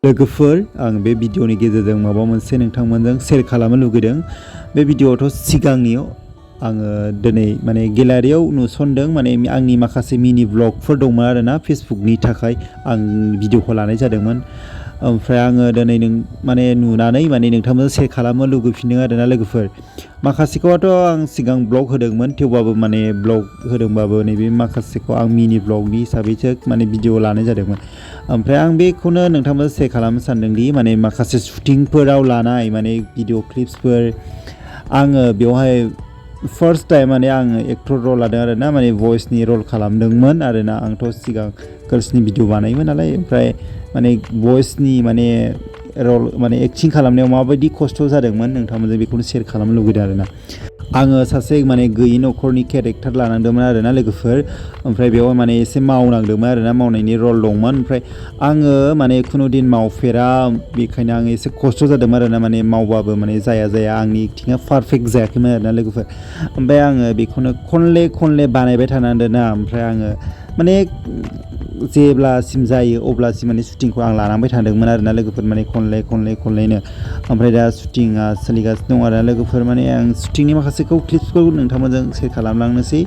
लोगोफोर आं बे भिडिअनि गेजेरजों माबा मोनसे नोंथांमोनजों शेयार खालामनो लुगैदों। बे भिडिअआथ' सिगांनि आङो दिनै माने गेलारियाव नुसनदों माने आंनि माखासे मिनि ब्लगफोर दंमोन आरोना फेसबुकनि थाखाय आं भिडिअखौ लानाय जादोंमोन। ओमफ्राय आङो दिनै माने नुनानै माने नोंथांमोनजों शेयार खालामनो लुगैफिनदों आरोना लोगोफोर। माखासेखौथ' आं सिगां ब्लग होदोंमोन थेवबाबो माने ब्लग होदोंबाबो नैबे माखासेखौ आं मिनि ब्लगनि हिसाबैसो माने भिडिअ लानाय जादोंमोन। ओमफ्राय आं बेखौनो नोंथांमोनजों शेयार खालामनो सानदोंदि माने माखासे शुटिंफोराव लानाय माने भिडिअ क्लिप्सफोर आङो बेवहाय फार्स्ट टाइम माने आङो एक्टर रल लादों आरोना माने भइसनि रल खालामदोंमोन आरोना। आंथ' सिगां गार्ल्सनि भिडिअ बानायोमोन नालाय ओमफ्राय माने भइसनि माने रल माने एक्टिं खालामनायाव माबायदि खस्थ' जादोंमोन नोंथांमोनजों बेखौनो शेयार खालामनो लुगैदों आरोना। आङो सासे माने गैयि न'खरनि केरेक्टार लानांदोंमोन आरोना लोगोफोर। ओमफ्राय बेयाव माने एसे मावनांदोंमोन आरोना मावनायनि रल दंमोन। ओमफ्राय आङो माने खुनु दिन मावफेरा बेखायनो आङो एसे खस्थ' जादोंमोन आरोना माने मावबाबो माने जाया आंनि एक्टिङा पारफेक्ट जायाखैमोन आरोना लोगोफोर। ओमफ्राय आङो बेखौनो खनले बानायबाय थानांदोंना। ओमफ्राय आङो माने जेब्लासिम जायो अब्लासिम माने शुटिंखौ आं लानांबाय थादोंमोन आरोना लोगोफोर माने खनलेनो। ओमफ्राय दा शुटिंआ सोलिगासिनो दं आरो लोगोफोर माने आं शुटिंनि माखासेखौ क्लिप्सखौ नोंथांमोनजों शेयार खालामलांनोसै।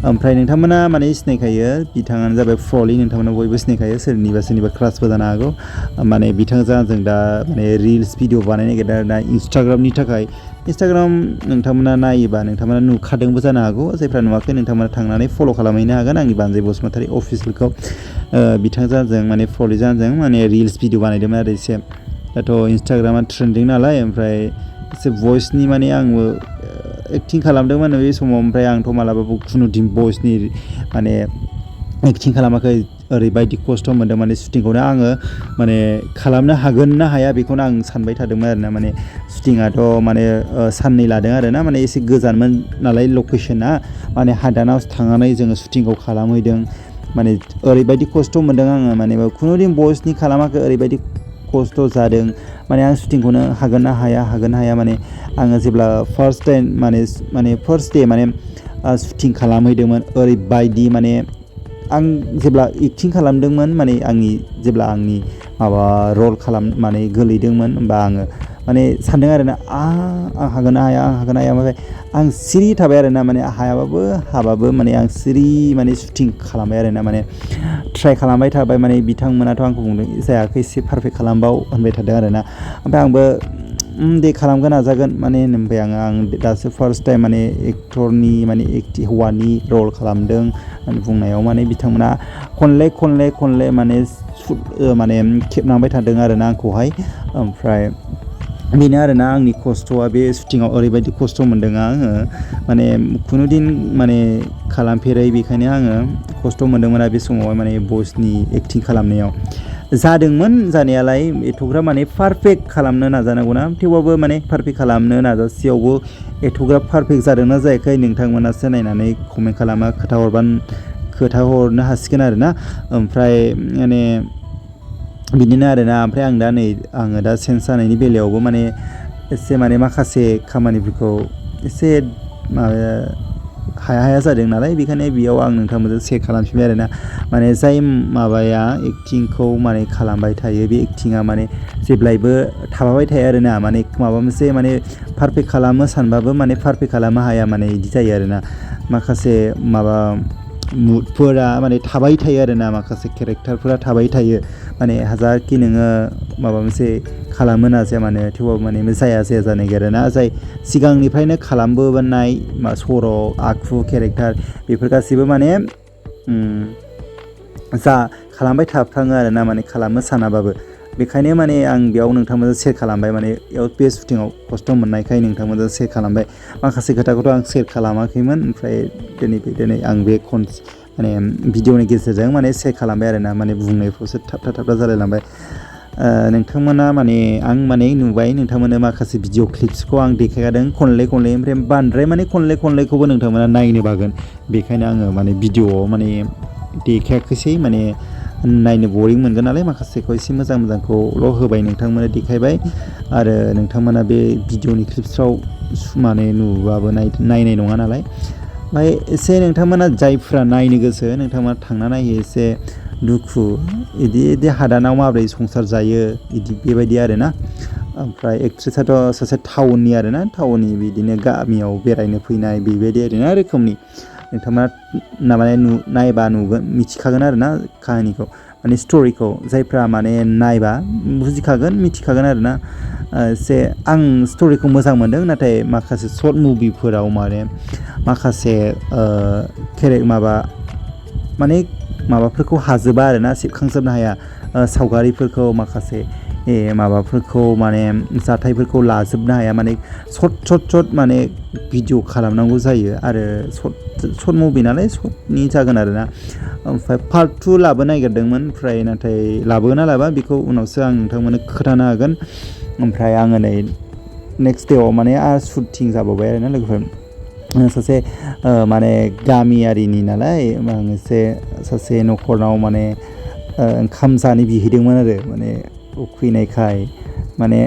ओमफ्राय नोंथांमोना माने सिनायखायो बिथाङानो जाबाय प्रलि। नोंथांमोना बयबो सिनायखायो सोरनिबा क्रासबो जानो हागौ। माने बिथांजों आंजों दा माने रिल्स भिडिअ बानायनो नागिरदों आरोना इन्स्टाग्रामनि थाखाय। इन्स्टाग्राम नोंथांमोना नायोबा नोंथांमोना नुखादोंबो जानो हागौ। जायफ्रा नुवाखै नोंथांमोना थांनानै फल' खालामहैनो हागोन आंनि बानजाय बसुमतारी अफिसियेलखौ। बिथांजों आंजों माने प्रलिजों आंजों माने रिल्स भिडिअ बानायदोंमोन आरो एसे। दाथ' इन्स्टाग्रामा ट्रेन्डिं नालाय ओमफ्राय एसे भइसनि माने आंबो एक्टिं खालामदोंमोन बे समाव। ओमफ्राय आंथ' मालाबाबो खुनु दिन भइसनि माने एक्टिं खालामाखै। ओरैबायदि खस्थ' मोनदों माने शुटिंखौनो आङो माने खालामनो हागोन ना हाया बेखौनो आं सानबाय थादोंमोन आरोना। माने शुटिंआथ' माने साननै लादों आरोना माने एसे गोजानमोन नालाय लकेसना माने हादानाव थांनानै जोङो शुटिंखौ खालामहैदों। माने ओरैबायदि खस्थ' मोनदों आङो माने खुनु दिन भइसनि खालामाखै ओरैबायदि खस्थ' जादों माने आं शुटिंखौनो हागोन ना हाया माने आङो जेब्ला फार्स्ट टाइम माने फार्स्ट डे माने शुटिं खालामहैदोंमोन ओरैबायदि माने आं जेब्ला एक्टिं खालामदोंमोन माने जेब्ला आंनि माबा रल माने गोलैदोंमोन होमबा आङो माने सानदों आरोना आं हागोन ना हाया ओमफ्राय आं सिरि थाबाय आरोना माने हाबाबो माने आं सिरि माने शुटिं खालामबाय आरोना माने ट्राइ खालामबाय थाबाय। माने बिथांमोनाथ' आंखौ बुंदों जायाखै एसे पारफेक्ट खालामबाव होनबाय थादों आरोना। ओमफ्राय आंबो दे खालामगोन नाजागोन माने ओमफ्राय आं दासो फार्स्ट टाइम माने एक्टरनि माने हौवानि रल खालामदों होननानै बुंनायाव माने बिथांमोना खनले माने खेबनांबाय थादों आरोना आंखौहाय। ओमफ्राय बेनो आरोना आंनि खस्थ'आ बे शुटिंआव ओरैबायदि खस्थ' मोनदों आङो माने खुनु दिन माने खालामफेरै बेखायनो आङो खस्थ' मोनदोंमोन आरो बे समावहाय माने भइसनि एक्टिं खालामनायाव। जादोंमोन जानायालाय एथ'ग्राब माने पारफेक्ट खालामनो नाजानांगौना थेवबाबो माने पारफेक्ट खालामनो नाजासेयावबो एथ'ग्राब पारफेक्ट जादोंना जायाखै नोंथांमोनासो नायनानै कमेन्ट खालामा खोथाहरनो हासिगोन आरोना। ओमफ्राय माने बिदिनो आरोना। ओमफ्राय आङो दा चेन्ज जानायनि बेलायावबो माने एसे माने माखासे खामानिफोरखौ एसे हाया जादों नालाय बेखायनो बेयाव आं नोंथांमोनजों शेयार खालामफिनबाय आरोना। माने जाय माबाया एक्टिंखौ माने खालामबाय थायो बे एक्टिङा माने जेब्लायबो थाबाय थाया आरोना। माने माबा मोनसे माने पारफेक्ट खालामनो सानबाबो माने पारफेक्ट खालामनो हाया माने बिदि जायो आरोना। माखासे माबा मुडफोरा माने थाबाय थायो आरोना माखासे केरेक्टारफोरा थाबाय थायो माने हाजारखि नोङो माबा मोनसे खालामनो नाजाया माने थेवबाबो माने जाया जानो नागिरो ना। जाय सिगांनिफ्रायनो खालामबोनाय सर' आखु केरेक्टार बेफोर गासैबो माने खालामबाय थाफ्राङो आरोना माने खालामनो सानाबाबो। बेखायनो माने आं बेयाव नोंथांमोनजों शेयार खालामबाय माने बे शुटिंआव खस्थ' मोननायखाय नोंथांमोनजों शेयार खालामबाय। माखासे खोथाखौथ' आं शेयार खालामाखैमोन ओमफ्राय दिनै आं बे माने भिडिअनि गेजेरजों माने शेयार खालामबाय आरोना। माने बुंनायफ्रावसो थाबथा जालायलांबाय। नोंथांमोना माने आं माने नुबाय नोंथांमोननो माखासे भिडिअ क्लिप्सखौ आं देखायखादों खनले ओमफ्राय बांद्राय माने खनलेखौबो नोंथांमोना नायनो बागोन बेखायनो आङो माने भिडिअआव माने देखायाखैसै माने नायनो बरिं मोनगोन नालाय माखासेखौ एसे मोजांखौल' होबाय नोंथांमोना देखायबाय। आरो नोंथांमोना बे भिडिअनि क्लिप्सफ्राव माने नुबाबो नायनाय नङा नालाय। ओमफ्राय एसे नोंथांमोना जायफ्रा नायनो गोसो नोंथांमोना थांना नायहै एसे दुखु इदि हादानाव माबोरै संसार जायो इदि बेबायदि आरोना ओमफ्राय एक्ट्रेसाथ' सासे टाउननि आरोना टाउननि बिदिनो गामियाव बेरायनो फैनाय बेबायदि आरोना रोखोमनि नोंथाङा माने नायबा नुगोन मिथिखागोन आरोना काहानिखौ माने स्ट'रिखौ जायफ्रा माने नायबा बुजिखागोन मिथिखागोन आरोना एसे आं स्ट'रिखौ मोजां मोनदों नाथाय माखासे सर्ट मुभिफोराव माने माखासे माने माबाफोरखौ हाजोबा आरोना सेबखांजोबनो हाया सावगारिफोरखौ माखासे माबाफोरखौ माने जाथायफोरखौ लाजोबनो हाया माने सर्ट माने भिडिअ खालामनांगौ जायो आरो सर्ट मुभि नालाय सर्टनि जागोन आरोना ओमफ्राय पार्ट 2 लाबोनो नागिरदोंमोन ओमफ्राय नाथाय लाबोगोन ना लाबा बेखौ उनावसो आं नोंथांमोननो खोन्थानो हागोन ओमफ्राय आङो नै नेक्स्ट डेआव माने शुटिं जाबावबाय आरोना लोगोफोर सासे माने गामियारिनि नालाय आं सासे न'खरनाव माने ओंखाम जानो बिहैदोंमोन आरो माने उखैनायखाय माने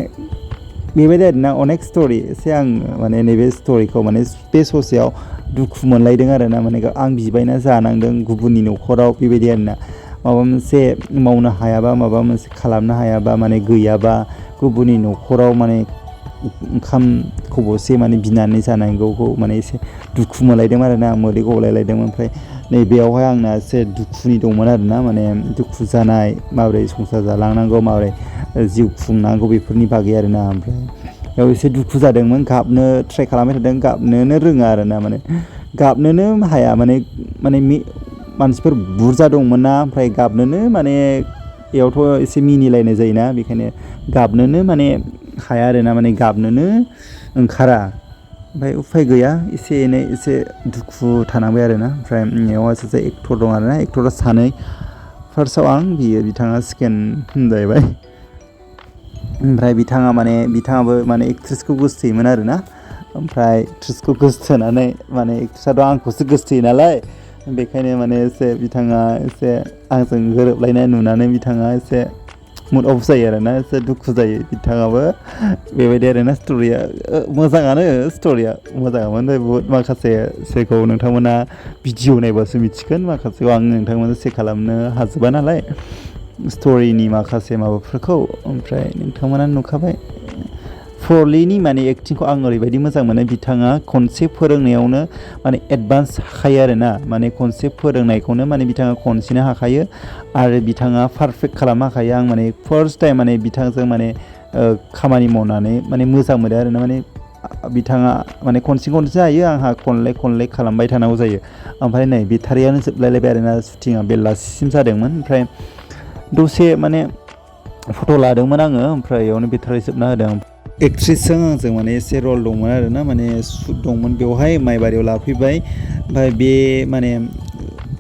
बेबायदि आरोना अनेक स्ट'रि एसे आं माने नैबे स्ट'रिखौ माने बे ससेयाव दुखु मोनलायदों आरोना माने आं बिबायना जानांदों गुबुननि न'खराव बेबायदि आरोना माबा मोनसे मावनो हायाबा माबा मोनसे खालामनो हायाबा माने गैयाबा गुबुननि न'खराव माने ओंखाम खबसे माने बिनानै जानांगौखौ माने एसे दुखु मोनलायदों आरोना मोदै गलायलायदोंमोन ओमफ्राय नैबेयावहाय आंना एसे दुखुनि दंमोन आरोना माने दुखु जानाय माबोरै संसार जालांनांगौ माबोरै जिउ खुंनांगौ बेफोरनि बागै आरोना ओमफ्राय बेयाव एसे दुखु जादोंमोन गाबनो ट्राइ खालामबाय थादों गाबनोनो रोङा आरोना माने गाबनोनो हाया माने मानसिफोर बुरजा दंमोन ना ओमफ्राय गाबनोनो माने बेयावथ' एसे मिनिलायनाय जायोना बेखायनो गाबनोनो माने हाया आरोना माने गाबनोनो ओंखारा ओमफ्राय उफाय गैया एसे एनै एसे दुखु थानांबाय आरोना ओमफ्राय बेयावहाय सासे एक्टर दं आरोना एक्टरा सानै फार्स्टआव आं बिथाङा सेकेन्ड जाहैबाय ओमफ्राय बिथाङाबो माने एक्ट्रेसखौ गोसोथोयोमोन आरोना ओमफ्राय एक्ट्रेसखौ गोसोथोनानै माने एक्ट्रेसाथ' आंखौसो गोसोथोयो नालाय बेखायनो माने एसे बिथाङा एसे आंजों गोरोबलायनाय नुनानै बिथाङा एसे मुड अफ जायो आरोना एसे दुखु जायो बिथाङाबो बेबायदि आरोना स्ट'रिया मोजाङानो स्ट'रिया मोजाङामोन ओमफ्राय बुहुद माखासे सेखौ नोंथांमोना भिडिअ नायबासो मिथिगोन माखासेखौ आं नोंथांमोननो सेयार खालामनो हाजोबा नालाय स्ट'रिनि माखासे माबाफोरखौ ओमफ्राय नोंथांमोना नुखाबाय प्रलिनि माने एक्टिंखौ आं ओरैबायदि मोजां मोनो बिथाङा खनसे फोरोंनायावनो माने एडभान्स हाखायो आरोना माने खनसे फोरोंनायखौनो माने बिथाङा खनसेनो हाखायो आरो बिथाङा पारफेक्ट खालामनो हाखायो आं माने फार्स्ट टाइम माने बिथांजों माने खामानि मावनानै माने मोजां मोनो आरोना माने बिथाङा माने खनसे हायो आंहा खनले खालामबाय थानांगौ जायो ओमफ्राय नै बेटारियानो जोबलायलायबाय आरोना शुटिंआ बेलासिसिम जादोंमोन ओमफ्राय दसे माने फट' लादोंमोन आङो ओमफ्राय बेयावनो बेटारि जोबना होदों एक्ट्रेसजों आंजों माने एसे रल दंमोन आरोना माने शुट दंमोन बेवहाय माइबारियाव लाफैबाय ओमफ्राय बे माने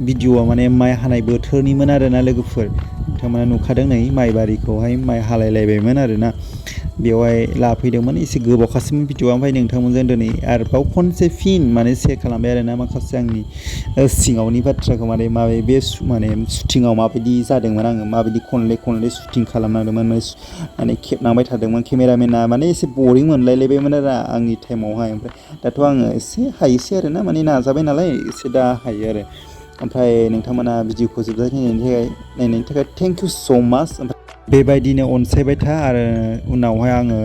भिडिअआ माने माइ हानाय बोथोरनिमोन आरोना लोगोफोर नोंथांमोना नुखादों नै माइबारिखौहाय माइ हालायलायबायमोन आरोना बेवहाय लाफैदोंमोन एसे गोबावखासैमोन भिडिअआ ओमफ्राय नोंथांमोनजों दिनै आरोबाव खनसे फिन माने सेयार खालामबाय आरोना माखासे आंनि सिङावनि बाथ्राखौ माने बे माने शुटिङाव माबायदि जादोंमोन आङो माबायदि खनले शुटिं खालामनांदोंमोन माने खेबनांबाय थादोंमोन केमेरामेना माने एसे बरिं मोनलायलायबायमोन आरो आंनि टाइमावहाय ओमफ्राय दाथ' आङो एसे हायोसै आरोना माने नाजाबाय नालाय एसे दा हायो आरो ओमफ्राय नोंथांमोना भिडिअखौ नायनायनि थाखाय थेंक इउ स' माच बेबायदिनो अनसायबाय था आरो उनावहाय आङो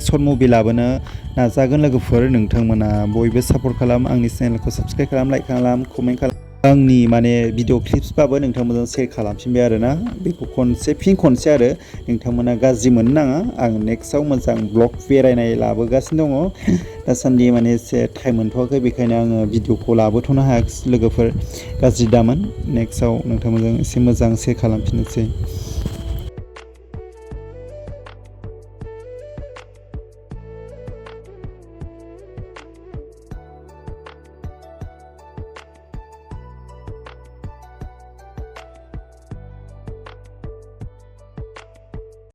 सर्ट मुभि लाबोनो नाजागोन लोगोफोर नोंथांमोना बयबो सापर्ट खालाम आंनि चेनेलखौ साबस्क्राइब खालाम लाइक खालाम कमेन्ट खालाम आंनि माने भिडिअ क्लिप्सबाबो नोंथांमोनजों सेयार खालामफिनबाय आरोना बेखौ फिन खनसे आरो नोंथांमोना गाज्रि मोननो नाङा आं नेक्स्टआव मोजां ब्लग बेरायनाय लाबोगासिनो दङ दासान्दि माने एसे टाइम मोनथ'वाखै बेखायनो आङो भिडिअखौ लाबोथ'नो हायाखिसै लोगोफोर गाज्रि दामोन नेक्स्टआव नोंथांमोनजों एसे मोजां सेयार खालामफिननोसै